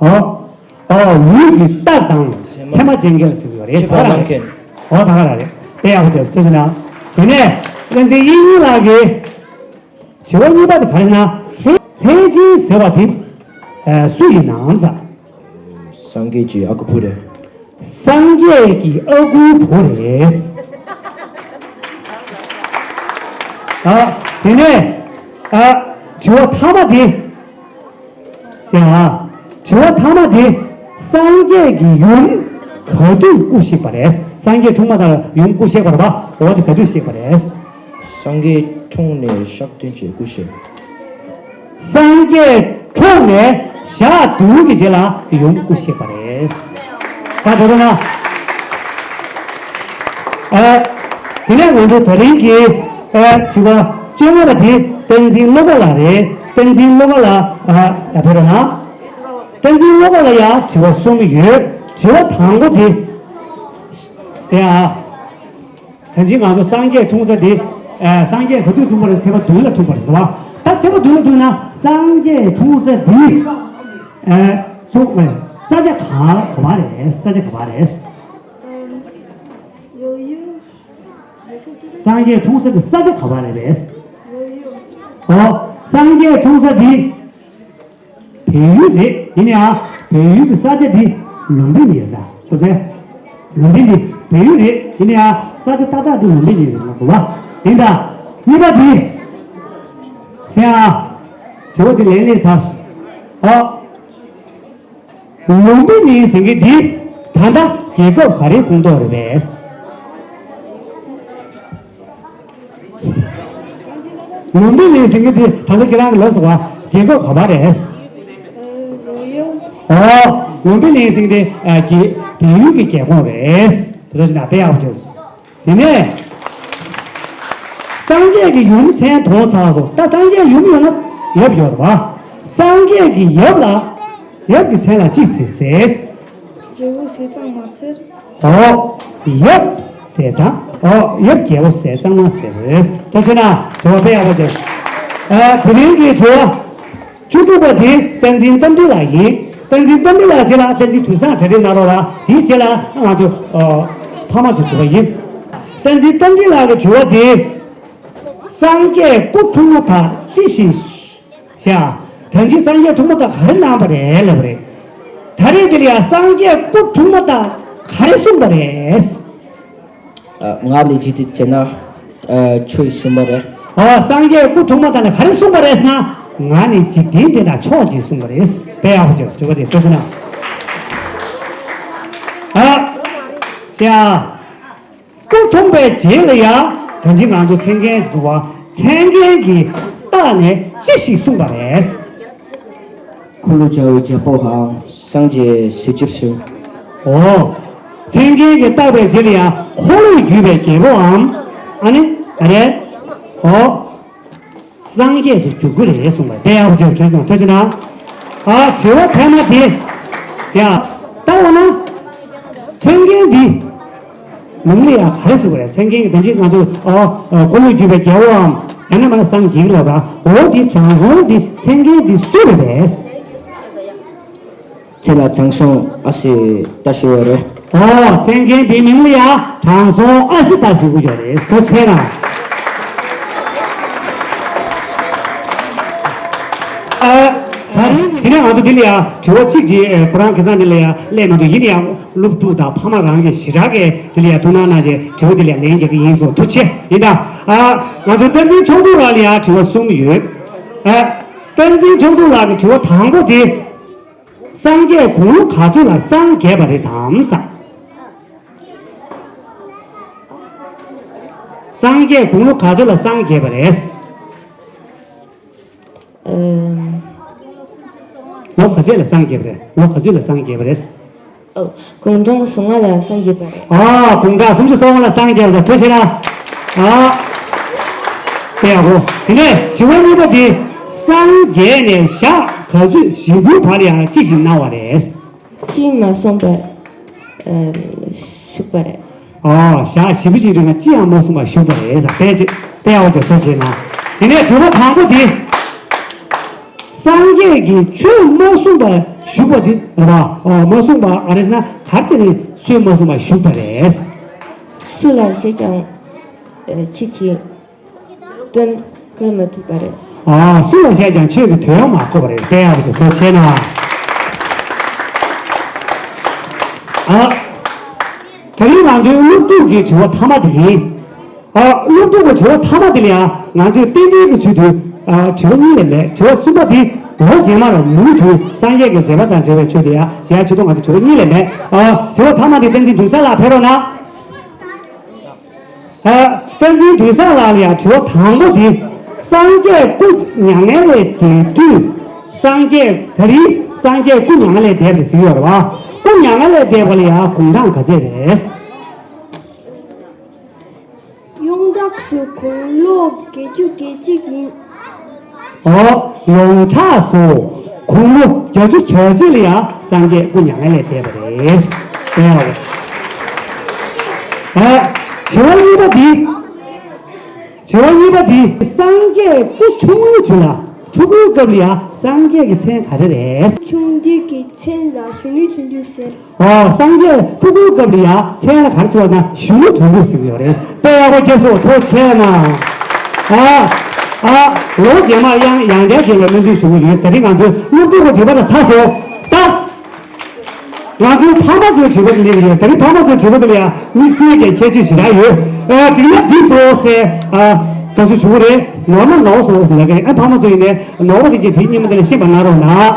ཨོ། ཨོ། ལུས་ཀྱི་རྟགས་དང་མཚན་མ་ཅན་མཁན་ལ་ཟེར་གྱི་ཡོད་རེད། ད་ག་རང་རེད། ཨོ། ད་ག་རང་རེད། དཔེ་ཡག་པོ་བྱས་སོང་། ཐུགས་རྗེ་གནང་། དེ་ནས་བསྟན་འཛིན་དབྱིག་གཉེན་ལགས་ཀྱིས། དྲི་བ་གཉིས་པ་དེ་ག་རེ་ན། ལྷས་ལྷས་སྦྱིན་ཟེར་བ་དེ། ཨ། སུ་ཡིན་ནམ་ཟེར། སངས་རྒྱས་ཀྱི་ཨ་ཁུ་བུ་རེད། སངས་རྒྱས་ཀྱི་ཨ་ཁུ་བུ་རེད། ཨ། དེ་ནས། ཨ། དྲི་བ་མཐའ་མ་དེ། ཟེར་ཨ། དྲི་བ་མཐའ་མ་དེ། སངས་རྒྱས་ཀྱི་ཡུམ་ག་དུས་སྐུ་གཤེགས་པ་རེད། སངས་རྒྱས་འཁྲུངས་མ་ཐག་ཡུམ་སྐུ་གཤེགས་པ་རེད་པ། འོ་དེ་ག་དུས་གཤེགས་པ་རེད། སངས་རྒྱས་འཁྲུངས་ནས་ཞག་བདུན་རྗེས་སྐུ་གཤེགས། སངས་རྒྱས་འཁྲུངས་ནས་ཞག་བདུན་གྱི་རྗེས་ལ་ཡུམ་སྐུ་གཤེགས་པ་རེད། ད་དེ་ལྟར་ན། ཨ། དེ་ནས་ང་ཚོ་ད་རིང་གི། ཨ། དྲི་བ་བཅོ་ལྔ་པ་དེ་བསྟན་འཛིན་བློ་དགའ་ལགས་རེད། བསྟན་འཛིན་བློ་དགའ་ལགས། ཨ། ཡར་ཕེབས་རོགས་གནང་། བསྟན་འཛིན་བློ་དགའ་ལགས་ཡ་དྲི་བ་གསུམ་ཡོད། དྲི་བ་དང་པོ་དེ། ཟེར་ཨ། ད་ཅི་ང་ཚོ་སངས་རྒྱས་འཁྲུངས་ས་དེ། ཨ། སངས་རྒྱས་ག་དུས་འཁྲུངས་པ་རེད། ཚེས་པ་བདུན་ལ་འཁྲུངས་པ་རེད་ཟེར་བ། ད་ཚེས་པ་བདུན་ལ་འཁྲུངས་ན་སངས་རྒྱས་འཁྲུངས་ས་དེ། ཨ། ཚུགས་པའི་ས་ཆ་ག་ག་པར་རེད། ས་ཆ་ག་པར་རེད། སངས་རྒྱས་འཁྲུངས་ས་དེ་ས་ཆ་ག་པར་རེད་པས། ཨོ། སངས་རྒྱས་འཁྲུངས་ས་དེ། བལ་ཡུལ་རེད། ཡིན་ནའང་བལ་ཡུལ་གྱི་ས་ཆ་འདི་ལུམ་བི་ནི་རེད། ད་ཁོ་ཚོས། ལུམ་བི་ནི་བལ་ཡུལ་རེད། ཡིན་ནའང་ས་ཆ་ཏག་ཏག་འདི་ལུམ་བི་ནི་རེད་ལབ་དགོས་པ། ཡིན་ད། གཉིས་པ་འདི། ཟེར་ཨ། དྲི་བ་འདི་ལན་སླེབས་ཚར་སོང་། ཨོ། ལུམ་བི་ནི་ཟེར་མཁན་འདི་ད་ལྟ་རྒྱལ་ཁབ་ག་རེའི་ཁོངས་གཏོགས་རེད་པས། ལུམ་བི་ནི་ཟེར་མཁན་དེ་ད་ལྟ་ཁྱེད་རང་གི་ལབ་སོང་བ། རྒྱལ་ཁབ་ག་པར་རེད། ཨོ། ལུམ་བི་ནི་ཟེར་མཁན་དེ། ཨ། རྒྱལ། བལ་ཡུལ་གྱི་རྒྱལ་ཁོངས་རེད། དེ་འདྲ་ཞིག་ན་དཔེ་ཡག་པོ་བྱས་སོང་། དེ་ནས། སངས་རྒྱས་ཀྱི་ཡུམ་མཚན་དོན་ཚང་སོང་། ད་སངས་རྒྱས་ཡུམ་ཡོད་ན་ཡབ་ཡོད་རེད་བ། སངས་རྒྱས་ཀྱི་ཡབ་ལ། ཡབ་ཀྱི་མཚན་ལ་ཅི་ཟེར་ཟེར། རྒྱལ་པོ་ཟས་གཙང་མ་ཟེར། ཨོ། ཡབ་ཟས་གཙང་། ཨོ། ཡབ་རྒྱལ་པོ་ཟས་གཙང་མ་ཟེར་རེད། ཐུགས་རྗེ་གནང་། དྲི་བ་དཔེ་ཡག་པོ་བྱས། ཨ། དེ་རིང་གི་དྲི་བ་བཅུ་དྲུག་པ་དེ་བསྟན་འཛིན་རྟ་མགྲིན་ལགས་ཡིན། བསྟན་འཛིན་རྟ་མགྲིན་ལགས་རྗེས་ལ་བསྟན་འཛིན་དུས་བཟང་གྲ་སྒྲིག་གནང་རོགས་ལ། དེའི་རྗེས་ལ་ང་ཚོ། ཨོ། ཕ་མ་ཚོ་དྲི་བ་ཡིན། བསྟན་འཛིན་རྟ་མགྲིན་ལགས་ཀྱི་དྲི་བ་དེ། སངས་རྒྱས་སྐུ་འཁྲུངས་མ་ཐག་ཅི་ཞིག་ཤ། ད་ཅི་སངས་རྒྱས་འཁྲུངས་མ་ཐག་ག་རེ་གནང་པ་རེད་ལབ་པ་རེད། ད་རེས་འདི་ལ་ཡང་སངས་རྒྱས་སྐུ་འཁྲུངས་མ་ཐག་ག་རེ་གསུངས་པ་རེད། ཨ། ང་ནི་འཇིག་རྟེན་བྱས་ན། ཨ། ཆོས་གསུངས་པ་རེད། ཨོ། སངས་རྒྱས་སྐུ་འཁྲུངས་མ་ཐག་ནས་ག་རེ་གསུངས་པ་རེད་ཟེར་ན། ང་ནི་འཇིག་རྟེན་འདི་ན་ཕྱོགས་གཅིག་གསུངས་པ་རེད། དཔེ་ཡག་པོ་བྱས། དྲི་བ་དེ་ལྟོས་ཤིག་ན། ཨ། ཤ། སྐུ་འཁྲུངས་པའི་རྗེས་ལ་ཡང་ད་ཅི་ང་ཚོ་མཚན་མཁན་ཟེར་བ། མཚན་མཁན་གྱི་རྟགས་ནས་ཅི་ཞིག་གསུངས་པ་རེད། འཁོར་ལོས་སྒྱུར་བའི་རྒྱལ་པོའམ་སངས་རྒྱས་སུ་གྱུར་ཅིག་ཨོ། མཚན་མཁན་གྱི་རྟགས་པའི་རྗེས་ལ་ཡང་འཁོར་ལོས་སྒྱུར་བའི་རྒྱལ་པོའམ། ཨ་ནི་ག་རེ། ཨོ། སངས་རྒྱས་སུ་འགྱུར་གྱི་རེད་གསུངས་པ་དེ་ཡག་པོ་བྱས། དྲིས་དང་ཐོས་ཅི་ན། ཨ། དྲི་བ་ཐེངས་མ་དེ། ཡ། ལྟ་བ་ན། མཚན་མཁན་འདི། མིང་ལ་ཡང་ག་རེ་ཟེར་དགོས་རེད། མཚན་མཁན་གྱི་ད་ཅི་ང་ཚོ། ཨ། ཨ། འཁོར་ལོས་སྒྱུར་བའི་རྒྱལ་པོའམ། ཡང་ན་མ་ན་སངས་རྒྱས་ལ་ར། འོ་དེ་དྲང་སྲོང་འདི་མཚན་མཁན་འདི་སུ་རེད་པས། ཚེ་ལ་དྲང་སྲོང་ཨ་སི་ཏ་ཞུ་བ་རེད། ཨོ། མཚན་མཁན་དེའི་མིང་ལ་ཡང་དྲང་སྲོང་ཨ་སི་ཏ་ཞུ་གི་ཡོད་རེད། ཐུགས་རྗེ་གནང་། ཨ། ད་རིང་གི་ དེ་ནས་ང་ཚོ་འདི་ལ་ཡ་དྲི་བ་གཅིག་ཅིག་ཨེ་ཁོ་རང་ཁ་སང་འདི་ལ་ཡ་སླེབས་མ་འདུག་ཡིན་ན་ཡང་སློབ་ཕྲུག་དང་ཕ་མ་རང་གིས་ཞེ་དྲག་གིས་འདི་ལ་ཡ་ཐུགས་སྣང་གནང་བྱས་དྲི་བ་འདི་ལ་ཡ་ལན་རྒྱག་གི་ཡིན་སོང་། ཐུགས་རྗེ་ཆེ། ཡིན་ད། ཨ། ང་ཚོ་བསྟན་འཛིན་ཕྱོགས་གཏོགས་ལགས་ལ་ཡ་དྲི་བ་གསུམ་ཡོད། ཨ། བསྟན་འཛིན་ཕྱོགས་གཏོགས་ལགས་ཀྱི་དྲི་བ་དང་པོ་དེ། སངས་རྒྱས་དགུང་ལོ་ག་ཚོད་ལ་སངས་རྒྱས་པ་རེད་དམ་ཟེར། སངས་རྒྱས་དགུང་ལོ་ག་ཚོད་ལ་སངས་རྒྱས་པ་རེད། ཨམ། ལོ་ག་ཚོད་ལ་སངས་རྒྱས་པ་རེད། ལོ་ག་ཚོད་ལ་སངས་རྒྱས་པ་རེད། ཨོ། དགུང་གྲངས་སུམ་ལྔ་ལ་སངས་རྒྱས་པ་རེད། ཨ། དགུང་གྲངས་སུམ་ཅུ་སོ་ལྔ་ལ་སངས་རྒྱས་པ་རེད། ཐུགས་རྗེ་ཆེ་ན། ཨ། དེ་ཡག་པོ། དེ་ནས་དྲི་བ་གཉིས་པ་དེ། སངས་རྒྱས་ནས་ཞག་ག་ཚོད་ཞིག་གི་བར་ལ་ཡང་ཅི་ཞིག་གནང་བ་རེད། ཅི་མ་གསུངས་པར། ཨ། བཞུགས་པ་རེད། ཨོ། ཞག་བཞི་པོ་ཞིག་རིང་ལ་ཅི་ཡང་མ་གསུངས་པར་བཞུགས་པ་རེད་ཟེར། དཔེ་ཅིག་དཔེ་ཡག་པོ་དེ་ཚོ་བྱས་ན། དེ་ནས་དྲི་བ་དང་པོ་དེ། སངས་རྒྱས་ཀྱིས་ཆོས་མ་གསུངས་པར་བཞུགས་པ་དེ་རེད་པ། ཨོ། མ་གསུངས་པ་ཨ་རེད་ཟེར་ན་ག་རེ་བྱས་ནས་ཆོས་མ་གསུངས་པར་བཞུགས་པ་རེད། སུ་ལ་བཤད་ཀྱང་། ཨ། ཁྱེད་ཀྱིས་དོན་གོ་མ་ཐུབ་པ་རེད། ཨ། སུ་ལ་བཤད་ཀྱང་ཆོས་ཀྱི་དོན་མ་གོ་བ་རེད། དཔེ་ཡག་པོ་དེ་ཚོ་བྱས་ན། ཨ། དེ་རིང་ང་ཚོའི་སློབ་ཕྲུག་གི་དྲི་བ་མཐའ་མ་དེ་ཡིན། ཨ། སློབ་ཕྲུག་གི་དྲི་བ་མཐའ་མ་དེ་ལ་ཡང་ང་ཚོས་རྟེན་འབྲེལ་གྱི་ཚུལ་དུ། ཨ། དྲི་བ་གཉིས་ལས་མེད། དྲི་བ་གསུམ་པ་དེ་ལོ་རྗེས་མར་མུ་མཐུད་སངས་རྒྱས་ཀྱི་མཛད་པ་དང་འབྲེལ་བའི་ཆོས་དེ་ཡང་བྱེད་ཡ་ཆེད་དུ་ང་ཚོ་དྲི་བ་གཉིས་ལས་མེད། ཨ། དྲི་བ་མཐའ་མ་དེ་བསྟན་འཛིན་དུང་གསལ་ལགས་ཕེབས་རོགས་གནང་། ཨ། བསྟན་འཛིན་དུང་གསལ་ལགས་ལ་ཡང་དྲི་བ་དང་པོ་དེ། སངས་རྒྱས་སྐུ་མྱ་ངན་ལས་འདས་དུས། སངས་རྒྱས་ད་རིང་སངས་རྒྱས་སྐུ་མྱ་ངན་ལས་འདས་པ་རེད་ཟེར་གྱི་ཡོད་རེད་བ། སྐུ་མྱ་ངན་ལས་འདས་པ་ལ་ཡང་དགུང་གྲངས་ག་ཚད་རེད། ཡོངས་གྲགས་སུ་དགུང་ལོ་བརྒྱད་ཅུ་གྱ་གཅིག་ཡིན། ཨོ། ཡོངས་གྲགས་སུ་དགུང་ལོ་བརྒྱད་ཅུ་གྱ་གཅིག་ལ་ཡང་སངས་རྒྱས་སྐུ་མྱ་ངན་ལས་འདས་པ་རེད། ཨེ། ཨ། དྲི་བ་གཉིས་པ་འདི། དྲི་བ་གཉིས་པ་འདི། སངས་རྒྱས་སྐུ་ཆུང་ངུའི་དུས་ལ། ཕྲུ་གུའི་སྐབས་ལ་ཡང་སངས་རྒྱས་ཀྱི་མཚན་ག་རེ་རེད། ཆུང་དུས་ཀྱི་མཚན་ལ་གཞོན་ནུའི་དོན་དུ་ཟེར། ཨོ། སངས་རྒྱས་ཕྲུ་གུའི་སྐབས་ལ་ཡང་མཚན་ལ་ག་རེ་ཟེར་བ་ན་གཞོན་ནུ་དོན་གྲུབ་ཟེར་གྱི་ཡོད་རེད། དཔེ་ཡག་པོ་སྐྱབས་སུ་ཐུགས་རྗེ་ཆེ་གནང་། ཨ། ཨ། ལོ་རྗེས་མར་ཡང་ཡང་བསྐྱར་ཞིག་ལ་སྨོན་འདུན་ཞུ་གི་ཡོད། ད་རིང་ང་ཚོའི་སློབ་ཕྲུག་གི་དྲི་བ་ལ་ཚར་སོང་། ད་ང་ཚོའི་ཕ་མ་ཚོའི་དྲི་བ་དེ་སླེབས་ཡོད། ད་རིང་ཕ་མ་ཚོའི་དྲི་བ་དེ་ལ་ཡང་དམིགས་བསལ་གྱི་ཁྱད་ཆོས་ཞེ་དྲག་ཡོད། ཨ། འགྲིག་ན་འགྲིག་སོང་ཟེར། ཨ། དགའ་བསུ་ཞུ་གི་རེད། ནོར་ན་ནོར་སོང་ཟེར་ལབ་མཁན། ཨ། ཕ་མ་ཚོ་ཡིན་ནའི་ནོར་བ་དེ་གྱད་དེའི་སྙེ་མ་དེ་ལ་ཤེས་པ་གནང་རོགས་གནང་།